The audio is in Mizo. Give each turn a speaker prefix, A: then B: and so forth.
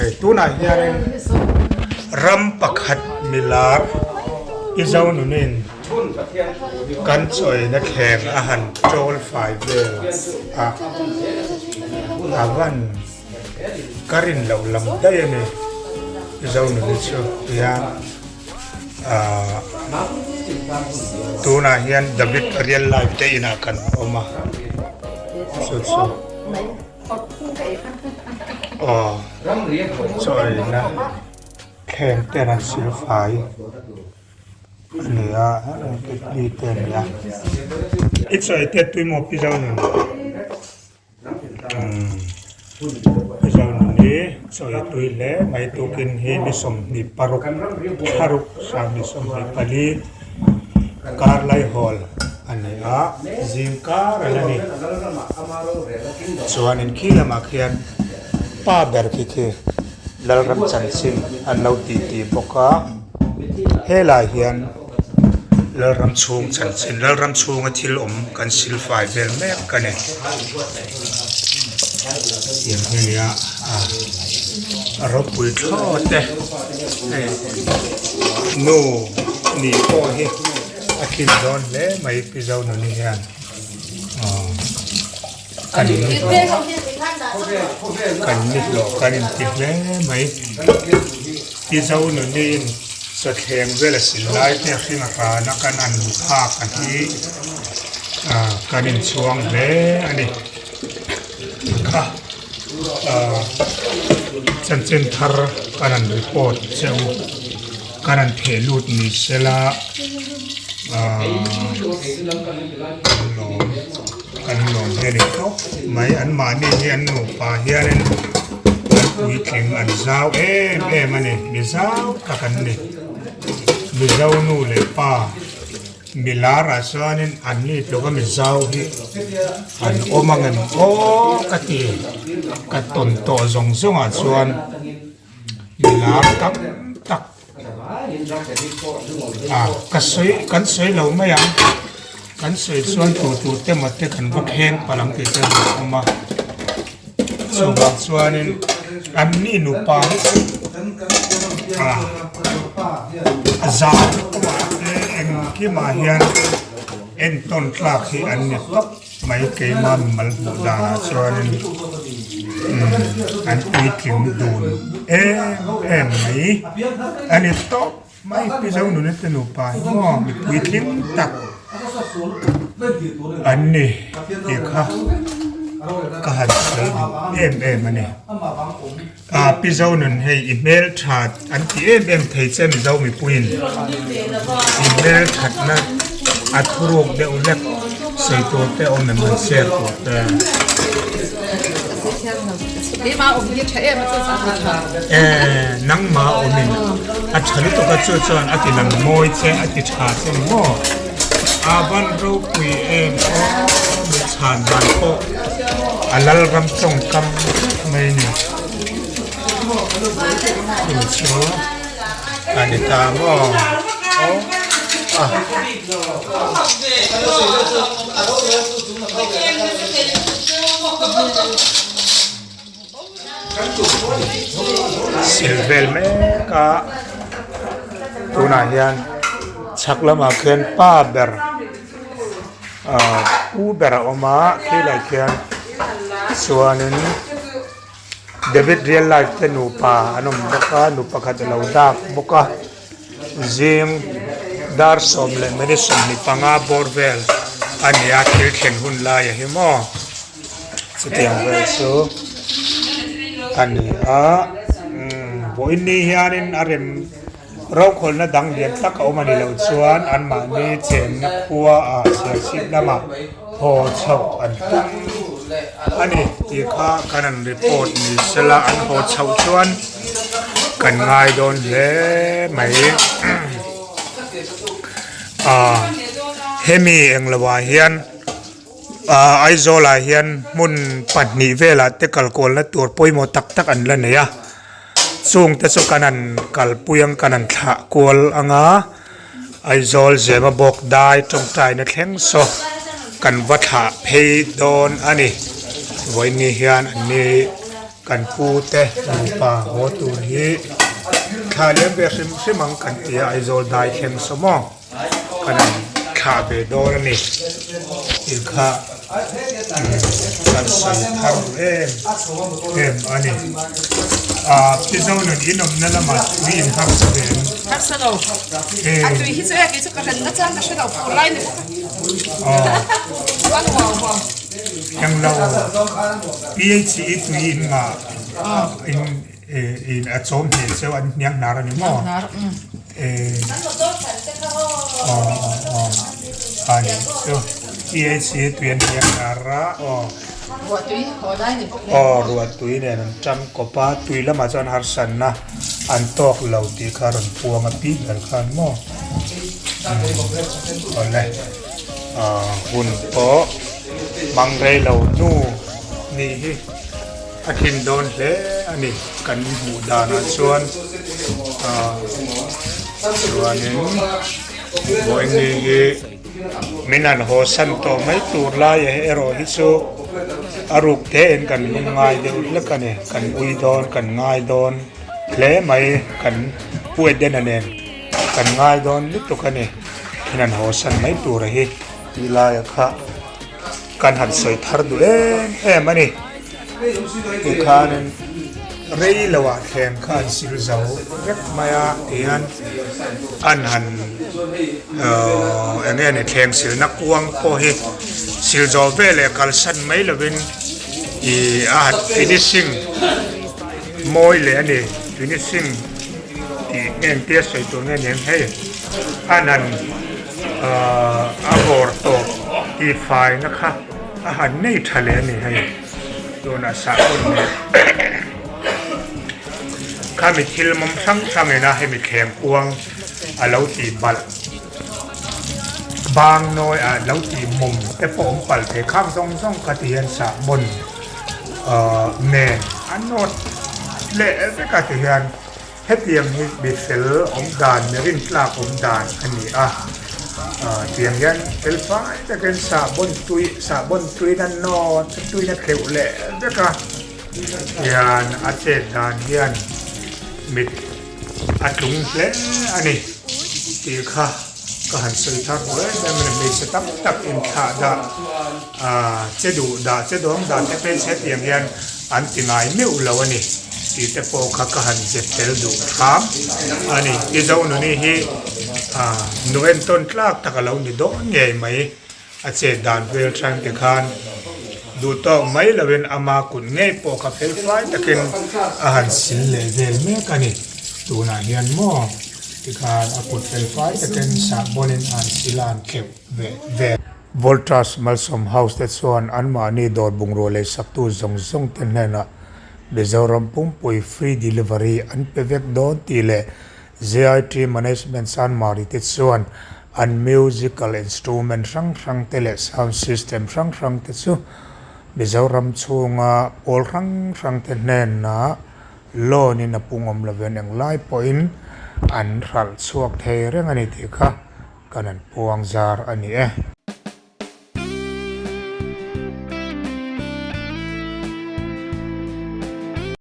A: Hei tunah hianin ram pakhat milar i zo nunin kan chawina thleng a han chawl fai vel a, a van ka rin loh lam daih a ni i zo nuni chu hian ahh tunah hian David real life te inah kan awm a chu chu. Aw chawlhna thleng te an sil fai a ni a ketli te a ni a i chawi te tui maw pi zo nun umm pi zo nun hi chawi tui hle mai tukin hi ni 26 thlaruk 2024 kar laihawl. A ni a, zing kar a la ni. Chuanin khi lamah khian pa ber khi khi Lalram chanchin an lo ti ti bawk a, helai hian Lalram chhung chanchin, Lalram chhunga thil awm kan silfai vel mek a ni. Tiang hi a ni a, a ropui thlawt e, hei nu nih pawh hi. A tlin dawn hle mai Pi Zonuni hian aw kan kan ni hlawh kan inti hle mai Pi Zonuni in sawthleng vel a sil lai te a hring a rana kan an phak a hi ah kan inchhuang hle a ni kha ah chanchin thar kan han report che u. Kan han theh lut ni sela aaa kan lawm kan lawm hi a ni tawp mai an mahni hi an nupa hianin an puitling an zau em em a ni mi zau tak an ni mizo nu leh pa mi larah chuanin an ni tluk a mi zau hi an awm ang em aw ka ti ka tawn tawh zawng zawngah chuan. Milar tam tak ah ka sawi kan sawi lo mai ang kan sawi chuan tur tur te maw te kan va kheng palh ang tih te an awm a chuvang chuanin an ni nupa hi chu ah a zan kawngah te engkimah hian entawn tlak hi an ni tawp. Mai keima mimal hmuh danah chuanin an puitling dun em em mai a ni tawp mai Pi Zonuna te nupa hi maw mi puitling tak an ni tih kha ka han sawi duh em em a ni. Ah Pi Zonun hei i hmelthat an ti em em thei che Mizo mipuiin i hmelthatna a thuruk deuh hlek sawi tur te awm em han share tur te. Eh nangma awmin a tha lutuk a chu chuan a ti lang mawi che a ti tha che ni maw a van ropui em aw mi chhan dan pawh a lalram tawngkam mai a ni chu chu a ni ta maw aw a. Sil vel mek a tunah hian chhak lamah khian pa ber ahh pu ber a awm a khilai khian chuanin David real life te nupa an awm bawk a nu pakhat a lo dak bawk a zing dar 10:25 bawr vel a ni a thil thlen hun lai a hi maw. Chutiang vel chu a ni a vawiin ni hianin a rem rokhawlhna dang lian tak a awm a ni loh chuan anmahni chenna khua ah Serchhip lamah haw chhoh an tum a ni tih kha kan han report ni sela an haw chhoh chuan kan ngai dawn hle mai ah hemi englo ah hian. Ahh Aizawl ah hian hmun pahnih velah te kalkualna tur pawimawh tak tak an la nei a chung te chu kan han kalpui ang kan han thlah kual ang a Aizawl zema bawk dai tawngtaina thleng saw kan va thlah phei dawn a ni vawiin ni hian an ni. Kan pu te nupa haw tur hi thla liam ve hrim hrim ang kan ti a, Aizawl dai thleng saw maw kan han thlah ve dawn a ni tih kha kan sawi thar em em a ni. Ahh Pi Zonun in awmna lamah tui in harsa ve em?
B: Harsa lo. A tui hi chu e kei chu ka hrenna chang ka hre lo fur lai ni bawk a. Chuan uau uau.
A: Englo PHE tui in ngah in in a chawm hneh cheu an hniang hnar a ni maw? Aw aw a ni chu PHE tui an hniang hnar a aw aw ruah tui nen an tang kawp a tui lamah chuan harsatna an tawk lo tih kha a rawn puang a pi ber khan maw awle. Hun pawh hmang rei lo hnu nih hi a thin dawn hle a ni kan hmuh danah chuan chuanin vawiin hi min han haw san tawh mai tur lai erawh hi chu a ruk tein kan lungngai deuh hlek a ni kan ui dawn kan ngai dawn hle mai kan Pu Edena nen. Kan ngai dawn lutuk a ni. Khin an haw san mai tur a hi tih laia kha kan han sawi thar duh em em a ni. Tikhanin rei lo ah thleng kha an sil zo vek mai a tihian an han eng nge ni thleng silna kuang pawh hi sil zawh veleh kalsan mai lovin ih a han finishing mawi leh a ni finishing. Tih engtia sawi tur nge nen hei a nan a vawr tawp tih faina kha a han nei tha leh a ni hei tunah sahbawn nen khami thil mawm hrang hrang ina hemi thleng kuang a lo tih balh bang nawi ah lo tih mawm te pawh awm palh thei khang zawng zawng kha ti hian sahbawn nen a nawt leh vek a ti hian. Hetiang hi mi fel awm dan, mi rintlak awm dan a ni a. Tiang hian fel fai takin sahbawn tui, sahbawn tuina nawt, tuina tleuh leh vek a. Tihian a chet dan hian mit a tlung hle a ni tih kha ka han sawi thar hle mai a. Hmeichhe tam tak inthlah dah che duh dah che dawng dah te phei che tiang hian an ti ngai meuh lo a ni tih te pawh kha ka han zep tel duh hram a ni. I Zonuni hi nu entawn tlak tak a lo ni dawn ngei mai a chet dan vel than te khan duh tawk mai lovin ama kut ngei pawh kha fel fai takin a han sil leh vel mek a ni. Tunah hian maw tikhan a kut fel fai takin sahbawnin a han sil a han tleuh ve vel. Voltas Malsawm House te chuan anmahni dawr bungrua lei saktu zawng zawng te hnenah Mizoram pumpui free delivery an pe vek dawn tih leh JIT Management Sanmari te chuan an musical instrument hrang hrang te leh sound system hrang hrang te chu Mizoram chhunga pawl hrang hrang te hnenah loan in a pungawm lovin englai pawhin an hralh chhuak thei reng a ni tih kha kan an puang zar a ni e.